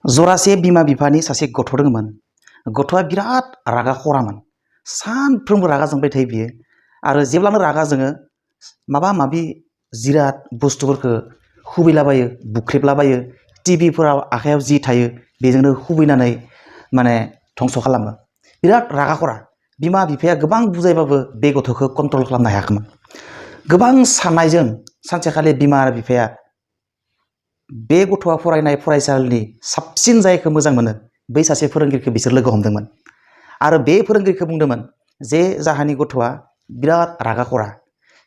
जरासे बिमा बिफानि सासे गथ' दंमोन। गथ'आ बिराद रागा खरामोन। सानफ्रोमबो रागा जोंबाय थायो बियो। आरो जेब्लानो रागा जोङो माबा माबि जिराद बुस्थुफोरखौ खुबैलाबायो, बुख्रेबलाबायो, टिभिफोराव आखायाव जि थायो बेजोंनो खुबैनानै माने धंस' खालामो। बिराद रागा खरा। बिमा बिफाया गोबां बुजायबाबो बे गथ'खौ कन्ट्रल खालामनो हायाखैमोन। गोबां साननायजों सानसेखालि बिमा बिफाया बे गथ'आ फरायनाय फरायसालिनि साबसिन जायखौ मोजां मोनो बै सासे फोरोंगिरिखौ बिसोर लोगो हमदोंमोन। आरो बे फोरोंगिरिखौ बुंदोंमोन जे जाहानि गथ'आ बिराद रागा खरा,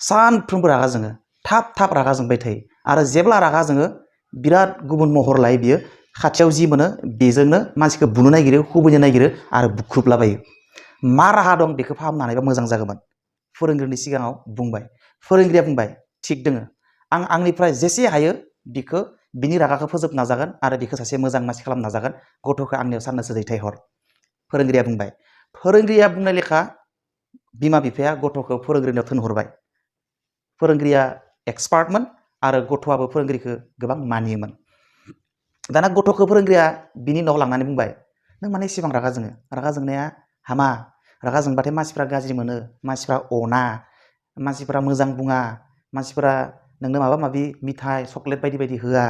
सानफ्रोमबो रागा जोङो, थाब थाब रागा जोंबाय थायो। आरो जेब्ला रागा जोङो बिराद गुबुन महर लायो बियो, खाथियाव जि मोनो बेजोंनो मानसिखौ बुनो नागिरो, खुबैनो नागिरो आरो बुख्रुबलाबायो। मा राहा दं बेखौ फाहामनो हानायबा मोजां जागौमोन। फोरोंगिरिनि सिगाङाव बुंबाय। फोरोंगिरिया बुंबाय थिग दोङो, आं आंनिफ्राय जेसे हायो बिखौ बिनि रागाखौ फोजोबनो नाजागोन आरो बिखौ सासे मोजां मानसि खालामनो नाजागोन। गथ'खौ आंनियाव साननैसो दैथायहर। फोरोंगिरिया बुंबाय। फोरोंगिरिया बुंनाय लेखा बिमा बिफाया गथ'खौ फोरोंगिरिनाव थिनहरबाय। फोरोंगिरिया एक्सपार्टमोन आरो गथ'आबो फोरोंगिरिखौ गोबां मानियोमोन। दाना गथ'खौ फोरोंगिरिया बिनि न'आव लांनानै बुंबाय, नों माने एसेबां रागा जोङो? रागा जोंनाया हामा। रागा जोंबाथाय मानसिफ्रा गाज्रि मोनो, मानसिफ्रा अना, मानसिफ्रा मोजां बुङा, मानसिफ्रा नोंनो माबा माबि मिथाइ चक्लेट बायदि बायदि होआ,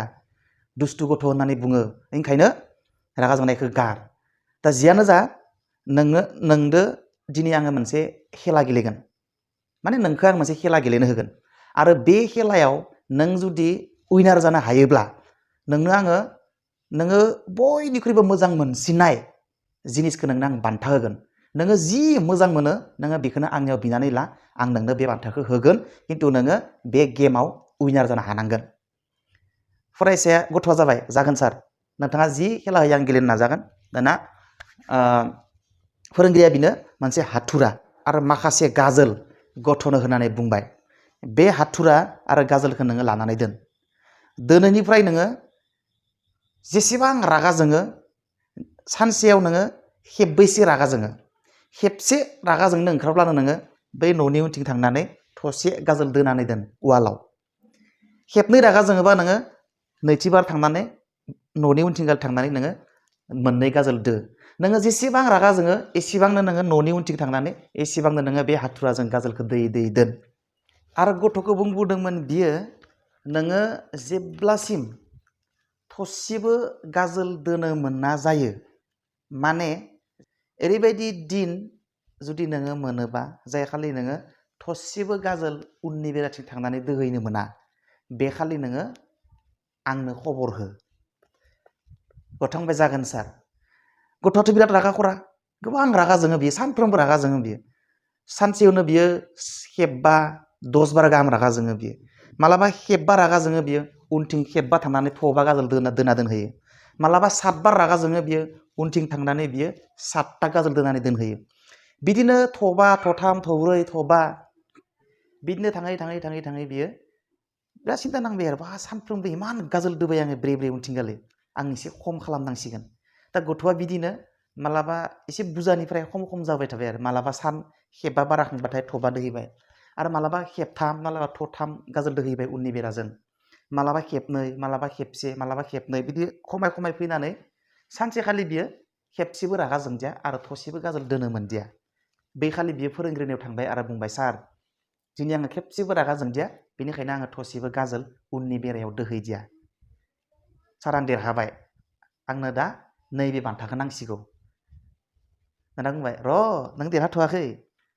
दुस्थु गथ' होननानै बुङो। ओंखायनो रागा जोंनायखौ गार। दा जियानो जा, नोंदो दिनै आङो मोनसे खेला गेलेगोन। माने नोंखौ आं मोनसे खेला गेलेनो होगोन। आरो बे खेलायाव नों जुदि उइनार जानो हायोब्ला नोङो बयनिख्रुइबो मोजां मोनसिननाय जिनिसखौ नोंनो आं बान्था होगोन। नोङो जि मोजां मोनो नोङो बेखौनो आंनियाव बिनानै ला, आं नोंनो बे बान्थाखौ होगोन, खिन्थु नोङो बे गेमाव उइनार जानो हानांगोन। फरायसाया गथ'आ जाबाय, जागोन सार, नोंथाङा जि खेला होयो आं गेलेनो नाजागोन। दाना फोरोंगिरिया बिनो मोनसे हाथुरा आरो माखासे गाजोल गथ'नो होनानै बुंबाय, बे हाथुरा आरो गाजोलखौ नोङो लानानै दोन। दोनैनिफ्राय नोङो जेसेबां रागा जोङो सानसेयाव नोङो खेबबैसे रागा जोङो, खेबसे रागा जोंनो ओंखारब्लानो नोङो बै न'नि उनथिं थांनानै थसे गाजोल दोनानै दोन वालाव। खेबनै रागा जोङोबा नोङो नैथिबार थांनानै न'नि उनथिंगाल थांनानै नोङो मोननै गाजोल दो। नोङो जेसेबां रागा जोङो एसेबांनो नोङो न'नि उनथिं थांनानै एसेबांनो नोङो बे हाथुराजों गाजोलखौ दै दै दोन। आरो गथ'खौ बुंबोदोंमोन बियो, नोङो जेब्लासिम थसेबो गाजोल दोनो मोना जायो, माने ओरैबायदि दिन जुदि नोङो मोनोबा जाय खालि नोङो थसेबो गाजोल उननि बेलाथिं थांनानै दोहैनो मोना, बे खालि नोङो आंनो खबर हो। गथ'आ बुंबाय, जागोन सार। गथ'आथ' बिराद रागा खरा, गोबां रागा जोङो बियो, सानफ्रोमबो रागा जोङो बियो। सानसेयावनो बियो खेबबा 10 बार गाहाम रागा जोङो बियो। मालाबा खेबबा रागा जोङो बियो, उनथिं खेबबा थांनानै थबा गाजोल दोना दोनहैयो। मालाबा 7 बार रागा जोङो बियो, उनथिं थांनानै बियो 7टा गाजोल दोनानै दोनहैयो। बिदिनो थबा थथाम थब्रै थबा बिदिनो थाङै थाङै थाङै थाङै बियो बिराद सिन्था नांबाय आरो, बा सानफ्रोमबो इमान गाजोल दोबाय आङो ब्रे ब्रे उनथिंगाले, आं एसे खम खालामनांसिगोन। दा गथ'आ बिदिनो मालाबा एसे बुरजानिफ्राय खम खम जाबाय थाबाय आरो, मालाबा खेबबा बाराखांबाथाय थबा दोहैबाय, आरो मालाबा खेबथाम, मालाबा थथाम गाजोल दोहैबाय उननि बेराजों, मालाबा खेबनै, मालाबा खेबसे, मालाबा खेबनै, बिदि खमाय खमाय फैनानै सानसेखालि बियो खेबसेबो रागा जोंदिया आरो थसेबो गाजोल दोनो मोनदिया। बै खालि बियो फोरोंगिरिनियाव थांबाय आरो बुंबाय, सार, दिनै आङो खेबसेबो रागा जोंदिया, बेनिखायनो आङो थसेबो गाजोल उननि बेरायाव दोहैदिया। सार, आं देरहाबाय, आंनो दा नैबे बान्थाखौ नांसिगौ। दाना बुंबाय, र' नों देरहाथ'वाखै,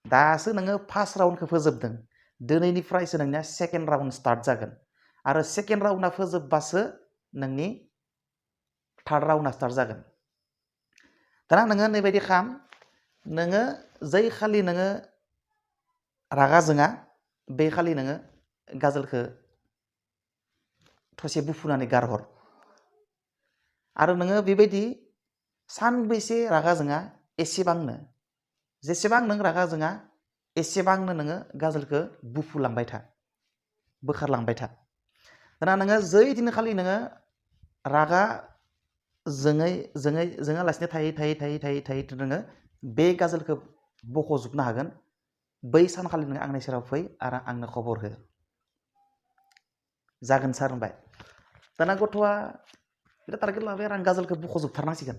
दासो नोङो फार्स्ट राउन्डखौ फोजोबदों, दिनैनिफ्रायसो नोंनिया सेकेन्ड राउन्ड स्टार्ट जागोन। आरो सेकेन्ड राउन्डआ फोजोबबासो नोंनि थार्ड राउन्डआ स्टार्ट जागोन। दाना नोङो नैबायदि खाम, नोङो जै खालि नोङो रागा जोङा बे खालि नोङो गाजोलखौ थसे बुफुनानै गारहर। आरो नोङो बेबायदि सानबैसे रागा जोङा एसेबांनो, जेसेबां नों रागा जोङा एसेबांनो नोङो गाजोलखौ बुफुलांबाय था, बोखारलांबाय था। दाना नोङो जै दिनखालि नोङो रागा जोङालासिनो थायै थायै थायै थायै थायै नोङो बे गाजोलखौ बख'जोबनो हागोन, बै सानखालि नोङो आंनि सेराव फै आरो आंनो खबर हो। जागोन सार होनबाय। दाना गथ'आ बिराद टारगेट लाबाय आरो आं गाजोलखौ बख'जोबथारनांसिगोन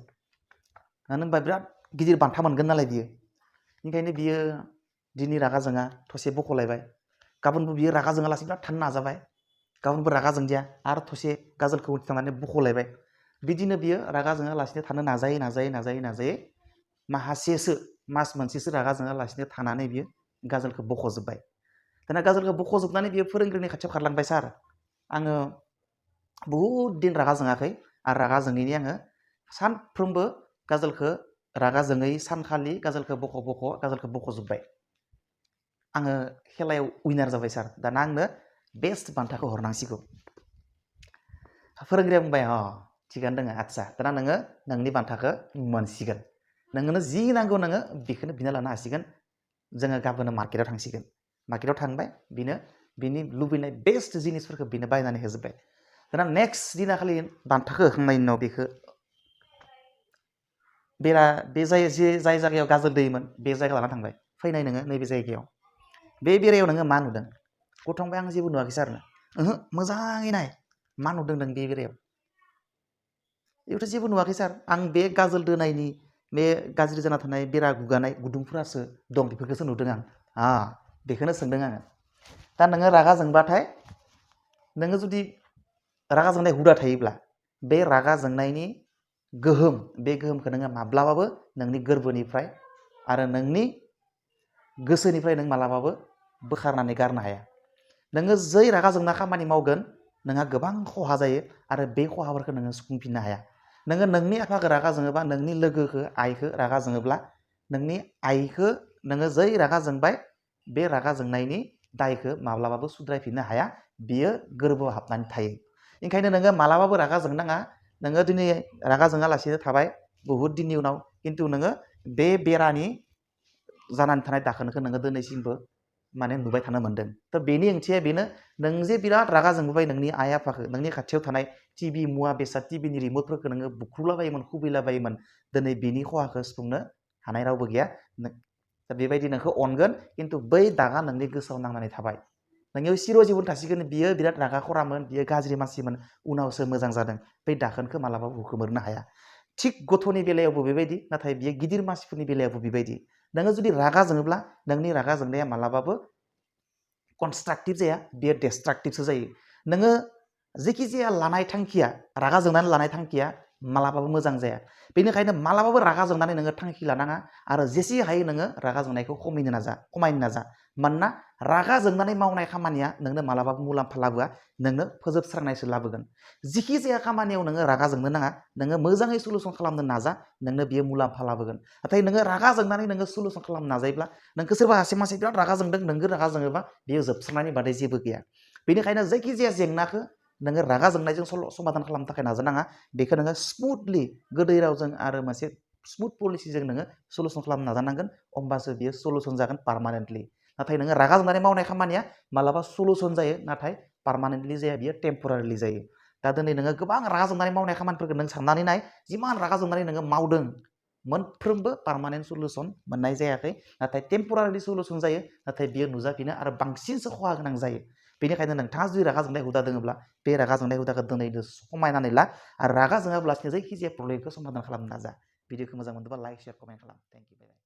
मानो होनबा बिराद गिदिर बान्था मोनगोन नालाय बियो ओंखायनो बियो दिनै रागा जोङा थसे बख'लायबाय गाबोनबो बियो रागा जोङालासे बिराद थानो नाजाबाय गाबोनबो रागा जोंदिया आरो थसे गाजोलखौ उथिनानै बख'लायबाय बिदिनो बियो रागा जोङालासिनो थानो नाजायै माहासेसो मास मोनसेसो रागा जोङालासिनो थानानै बियो गाजोलखौ बख'जोब्बाय दाना गाजोलखौ बख'जोबनानै बियो फोरोंगिरिनि खाथियाव खारलांबाय सार आङो बहुद दिन रागा जोङाखै आरो रागा जोङैनि आङो सानफ्रोमबो गाजोलखौ रागा जोङै सानखालि गाजोलखौ गाजोलखौ बख'जोब्बाय आङो खेलायाव उइनार जाबाय सार दाना आंनो बेस्ट बान्थाखौ हरनांसिगौ फोरोंगिरिया बुंबाय थिगानो दङ आदसा दाना नोङो नोंनि बान्थाखौ मोनसिगोन नोंनो जि नांगौ नोङो बेखौनो बिना लानो हासिगोन जोङो गाबोन मार्केटाव थांसिगोन मार्केटाव थांबाय बिनो बिनि लुबैनाय बेस्ट जिनिसफोरखौ बिनो बायनानै होजोब्बाय दाना नेक्स्ट दिना खालि बान्थाखौ होखांनायनि उनाव बेखौ बे जाय जायगायाव गाजोल दैयोमोन बे जायगा लाना थांबाय फैनाय नोङो नैबे जायगायाव बे बेरायाव नोङो मा नुदों गथ' फंबाय आं जेबो नुवाखै सार मोजाङै नाय मा नुदों नों बे बेरायाव बेयावथ' जेबो नुवाखै सार आं बे गाजोल दोनायनि बे गाज्रि जाना थानाय बेरा गुगानाय गुदुंफोरासो दं बेफोरखौसो नुदों आं बेखौनो सोंदों आङो दा नोङो रागा जोंबाथाय नोङो जुदि रागा जोंनाय हुदा थायोब्ला बे रागा जोंनायनि गोहोम बे गोहोमखौ नोङो माब्लाबाबो नोंनि गोरबोनिफ्राय आरो नोंनि गोसोनिफ्राय नों मालाबाबो बोखारनानै गारनो हाया नोङो जै रागा जोंना खामानि मावगोन नोंहा गोबां खहा जायो आरो बे खहाफोरखौ नोङो सुफुंफिननो हाया नोङो नोंनि आफाखौ रागा जोङोबा नोंनि लोगोखौ आइखौ रागा जोङोब्ला नोंनि आइखौ नोङो जै रागा जोंबाय बे रागा जोंनायनि दायखौ माब्लाबाबो सुद्रायफिननो हाया बियो गोरबोआव हाबनानै थायो ओंखायनो नोङो मालाबाबो रागा जोंनाङा नोङो दिनै रागा जोङालासिनो थाबाय बहुद दिननि उनाव खिन्थु नोङो बे बेरानि जानानै थानाय दाखोनखौ नोङो दिनैसिमबो माने नुबाय थानो मोन्दों थ' बेनि ओंथिया बेनो नों जे बिराद रागा जोंबोबाय नोंनि आइ आफाखौ नोंनि खाथियाव थानाय टिभि मुवा बेसाद टिभिनि रिमटफोरखौ नोङो बुख्रुलाबायोमोन खुबैलाबायोमोन दिनै बेनि खहाखौ सुफुंनो हानाय रावबो गैया दा बेबायदि नोंखौ अनगोन खिन्थु बै दागा नोंनि गोसोआव नांनानै थाबाय नोंनियाव सिर' जिबन थासिगोन बियो बिराद रागा खरामोन बियो गाज्रि मानसिमोन उनावसो मोजां जादों बै दाखोनखौ मालाबाबो हुखोमोरनो हाया थिग गथ'नि बेलायावबो बेबायदि नाथाय बियो गिदिर मानसिफोरनि बेलायावबो बेबायदि नोङो जुदि रागा जोङोब्ला नोंनि रागा जोंनाया मालाबाबो कनस्ट्राक्टिभ जाया बेयो डिस्ट्राक्टिभसो जायो नोङो जेखि जाया लानाय थांखिया रागा जोंनानै लानाय थांखिया मालाबाबो मोजां जाया बेनिखायनो मालाबाबो रागा जोंनानै नोङो थांखि लानाङा आरो जेसे हायो नोङो रागा जोंनायखौ खमायनो नाजा मानोना रागा जोंनानै मावनाय खामानिया नोंनो मालाबाबो मुलाम्फा लाबोआ नोंनो फोजोबस्रांनायसो लाबोगोन जिखि जाया खामानियाव नोङो रागा जोंनो नाङा नोङो मोजाङै सलुसन खालामनो नाजा नोंनो बियो मुलाम्फा लाबोगोन नाथाय नोङो रागा जोंनानै नोङो सलुसन खालामनो नाजायोब्ला नोंखौ सोरबा सासे मानसि बिराद रागा जोंदों नोंखौ रागा जोङोबा बेयो जोबस्रांनायनि बादै जेबो गैया बेनिखायनो जायखिजाया जेंनाखौ नोङो रागा जोंनायजों समाधान खालामनो थाखाय नाजानाङा बेखौ नोङो स्मुथलि गोदै रावजों आरो मोनसे स्मुथ पलिसिजों नोङो सलुसन खालामनो नाजानांगोन होमबासो बियो सलुसन जागोन पार्मानेन्टलि नाथाय नोङो रागा जोंनानै मावनाय खामानिया मालाबा सलुसन जायो नाथाय पार्मानेन्टलि जाया बियो टेम्परारिलि जायो दा दिनै नोङो गोबां रागा जोंनानै मावनाय खामानिफोरखौ नों साननानै नाय जिमान रागा जोंनानै नोङो मावदों मोनफ्रोमबो पार्मानेन्ट सलुसन मोननाय जायाखै नाथाय टेम्परारि सलुसन जायो नाथाय बियो नुजाफिनो आरो बांसिनसो खहा गोनां जायो बेनिखायनो नोंथाङा जुदि रागा जोंनाय हुदा दोङोब्ला बे रागा जोंनाय हुदाखौ दिनैनो खमायनानै ला आरो रागा जोङाब्लासिनो जायखिजाया प्रब्लेमखौ समाधान खालामनो नाजा भिडिअखौ मोजां मोनदोंबा लाइक शेयार कमेन्ट खालाम थेंक इउ